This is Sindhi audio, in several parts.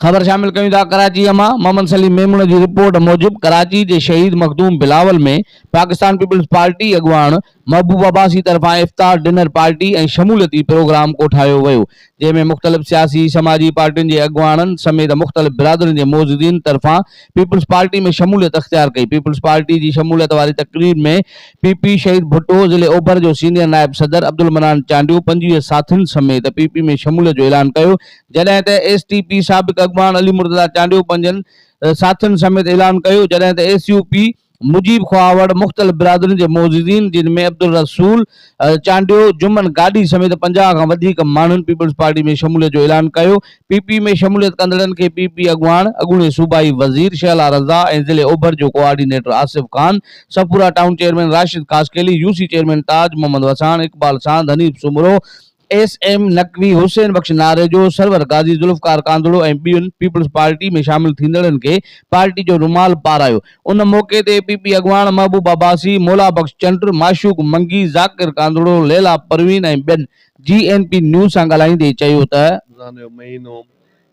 خبر شامل ڪيون ٿا ڪراچيء مان محمد سليم ميمڻ جي رپورٽ موجب ڪراچي جي شهيد مخدوم بلاول ۾ پاڪستان پيپلز پارٽي اڳواڻ محبوب عباسي طرفان افطار ڊنر پارٽي ۽ شموليتي پروگرام ڪوٺايو ويو جنهن ۾ مختلف سياسي سماجي پارٽين جي اڳواڻن سميت مختلف برادرين جي معززين طرفان پيپلز پارٽي ۾ شموليت اختيار ڪئي پيپلز پارٽي جي شموليت واري تقريب ۾ پي پي شهيد ڀٽو ضلعي اوڀر جو سينيئر نائب صدر عبدالمنان چانڊيو 25 ساٿين سميت پي پي ۾ شموليت جو اعلان ڪيو جڏهن ته ايس ٽي پي سابق اڳواڻ علي مرتضيٰ چانڊيو پنهنجن ساٿين سميت اعلان ڪيو، جڏهن ته S U P Mujeeb Khahawar, مختلف برادرين جي معززين جن ۾ عبدالرسول چانڊيو، جمن گاڏهي سميت 50 کان وڌيڪ ماڻهن پيپلز پارٽي ۾ شموليت جو اعلان ڪيو. پي پي ۾ شموليت ڪندڙن کي پي پي اڳواڻ، اڳوڻي صوبائي وزير شهلا رضا ۽ ضلعي اوڀر جو coordinator Asif Khan, Safoora town chairman Rashid Khaskheli, U C chairman Taj Muhammad Wassan, Iqbal Sand, Hanif Soomro, S M Naqvi, Hussain Bakhsh Narejo, Sarwar Qazi, Zulfiqar Kandhro ۽ ٻين پيپلز پارٽي ۾ شامل ٿيندڙن کي پارٽي جو رومال پارايو. ان موقعي تي پي پي اڳواڻ محبوب عباسي، مولا بخش چنڊ، معشوق منگي، ذاڪر ڪانڌڙو، ليلا پروين ۽ ٻين جي اين پي نيوز سان ڳالهائيندي چيو ته. رمضان جو مهينو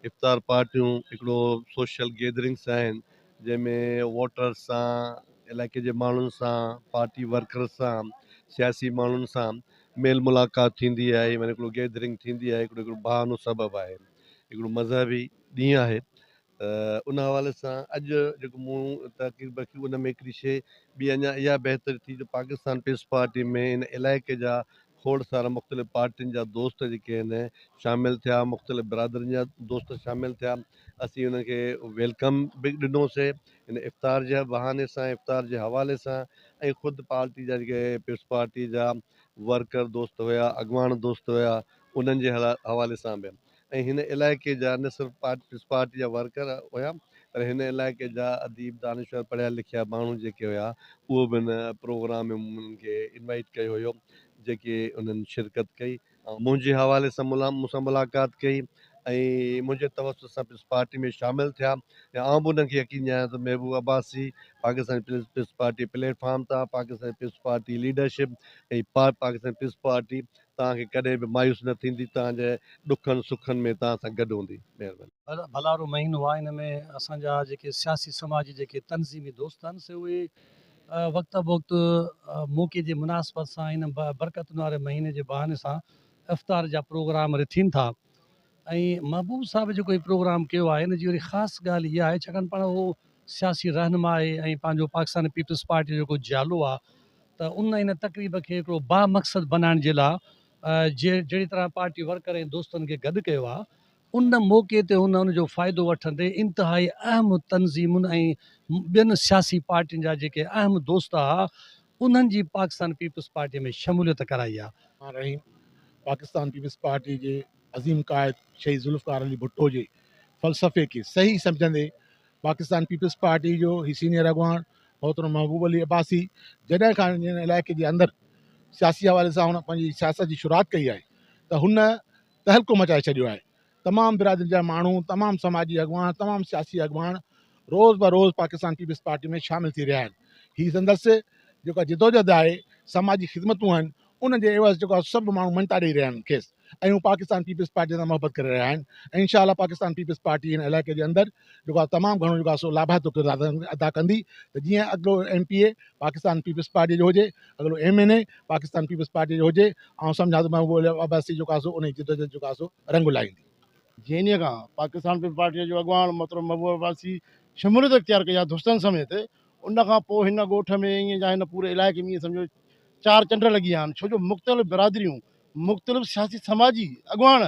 افطار پارٽيون هڪڙو سوشل گيدرنگس آهن جنهن ۾ ووٽرز سان علائقي جي ماڻهن سان پارٽي ورڪرز سان سياسي ماڻهن سان ميل ملاقات ٿيندي آهي معني هڪڙو گيدرنگ ٿيندي آهي هڪڙو هڪڙو بهانو سبب آهي هڪڙو مذهبي ڏينهن آهي ته ان حوالي سان اڄ جيڪو مون تحقيق بخشي ان ۾ هڪڙي شيء ٻي اڃا اها بهتر ٿي جو پاڪستان پيپلز پارٽي ۾ ان علائقي جا کوڙ سارا مختلف پارٽين جا دوست جيڪي آهن شامل ٿيا مختلف برادرين جا دوست شامل ٿيا اسين انهن کي welcome به ڏنوسي ان افطار جي بهاني سان افطار جي حوالي سان ۽ خود پارٽي جا جيڪي پيپلز پارٽي جا ورڪر دوست هيا اڳواڻ دوست هيا انهن جي حوالي سان به ۽ هن علائقي جا نه صرف پيپلز پارٽي جا ورڪر هيا پر هن علائقي جا اديب دانشور پڙهيا لکيا ماڻهو جيڪي هيا اهو به هن پروگرام ۾ انهن کي انوائيٽ ڪيو هيو جيڪي انهن شرڪت ڪئي منهنجي حوالي سان مون سان ملاقات ڪئي ۽ منهنجي توسط سان پيپلز پارٽي ۾ شامل ٿيا ۽ آئون به انهن کي يقين ڏياريان ٿو Mehboob Abbasi Pakistan peoples party platform تان Pakistan peoples party leadership ۽ Pakistan peoples party توهان کي ڪڏهن به مايوس نه ٿيندي توهان جي ڏکن سکن ۾ توهان سان گڏ هوندي مهرباني. ڀلارو مهينو آهي ان ۾ اسان جا جيڪي سياسي سماجي جيڪي تنظيمي دوست آهن سي اهي وقت بوقت موقعي جي مناسبت سان هن برڪتن واري مهيني جي بهاني سان افطار جا پروگرام رٿين ٿا ۽ محبوب صاحب جيڪو هي پروگرام ڪيو آهي ان جي وري خاص ڳالهه اها آهي ڇاڪاڻ پاڻ هو سياسي رهنما آهي ۽ پنهنجو پاڪستان پيپلز پارٽي جو جيڪو جيالو آهي ته ان هن تقريب کي هڪڙو بامقصد بنائڻ جي لاء جهڙي طرح پارٽي ورڪر ۽ دوستن کي گڏ ڪيو آهي ان موقعي تي هن ان جو فائدو وٺندي انتهائي اهم تنظيمن ۽ ٻين سياسي پارٽين جا جيڪي اهم دوست ها انهن جي پاڪستان پيپلز پارٽي ۾ شموليت ڪرائي آ. الرحيم پاڪستان پيپلز پارٽي جي عظيم قائد شهيد ذوالفقار علي ڀٽو جي فلسفي کي صحيح سمجهندي پاڪستان پيپلز پارٽي جو هي سينيئر اڳواڻ محترم محبوب علي عباسي جڏهن کان هن علائقي جي اندر سياسي حوالي سان هن پنهنجي سياست جي شروعات ڪئي آهي ته هن تهلڪو مچائي ڇڏيو آهي. تمام برادرين جا ماڻهو، تمام سماجي اڳواڻ، تمام سياسي اڳواڻ روز به روز پاڪستان پيپلز پارٽي ۾ شامل ٿي رهيا آهن. هي سندس جيڪا جدوجهد آهي، سماجي خدمتون آهن، ان جي عيوض جيڪو آهي سڀ ماڻهو مڃتا ڏئي رهيا آهن کيس ۽ هو پاڪستان پيپلز پارٽي سان محبت ڪري رهيا آهن ۽ انشاء الله پاڪستان پيپلز پارٽي هن علائقي جي اندر جيڪو آهي تمام گهڻو جيڪو آهي سو لاڀائتو ڪردار ادا ڪندي ته جيئن اڳلو M P A Pakistan peoples party جو هجي، اڳلو M N A Pakistan peoples party جو هجي، آئون سمجهان ٿو محبوب علي عباسي جيڪو آهي سو انهي جدوجهد جيڪو آهي سو رنگ لائيندي. جنهن ڏينهن کان پاڪستان پيپلز پارٽيء جو اڳواڻ محترم محبوب عباسي شموليت اختيار ڪئي آهي دوستن سميت، ان کان پوء هن ڳوٺ ۾ ائين يا هن پوري علائقي ۾ ائين سمجهو چار چنڊ لڳي ويا آهن ڇو جو مختلف برادريون، مختلف سياسي سماجي اڳواڻ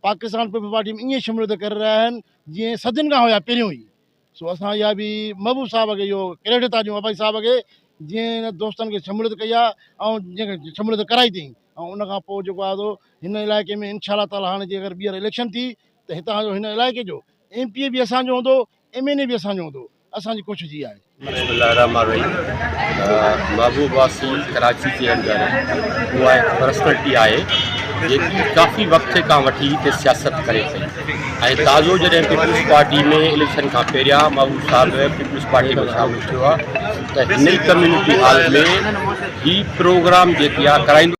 پاڪستان پيپلز پارٽيء ۾ ائين شموليت ڪري رهيا آهن جيئن صدين کان هيا پهريون ئي. سو اسان اها به محبوب صاحب کي اهو ڪريڊٽ ٿا ڏيون عباسي صاحب کي جنهن هن دوستن کي شموليت ڪئي آهي ۽ جنهن کي شموليت ڪرائي اٿئي ۽ ان کان پوء جيڪو آهي سو هن علائقي ۾ انشاء الله تعالٰي هاڻي جي اگر ٻيهر اليڪشن ٿي ته هتان جو هن علائقي جو ايم پي اي به اسان جو هوندو ايم اين اي به اسان جو هوندو اسان جي ڪوشش اها آهي. بسم الله الرحمٰن الرحيم محبوب عباسي ڪراچي جي اندر اها هڪ پرسنلٽي آهي جيڪي ڪافي وقت کان وٺي هتي سياست ڪري پئي ۽ تازو جڏهن پيپلز پارٽي ۾ اليڪشن کان پهريان محبوب صاحب پيپلز پارٽي ۾ شامل ٿيو آهي ته هن ئي ڪميونٽي هال ۾ هي پروگرام جيڪي آهي ڪرائيندو.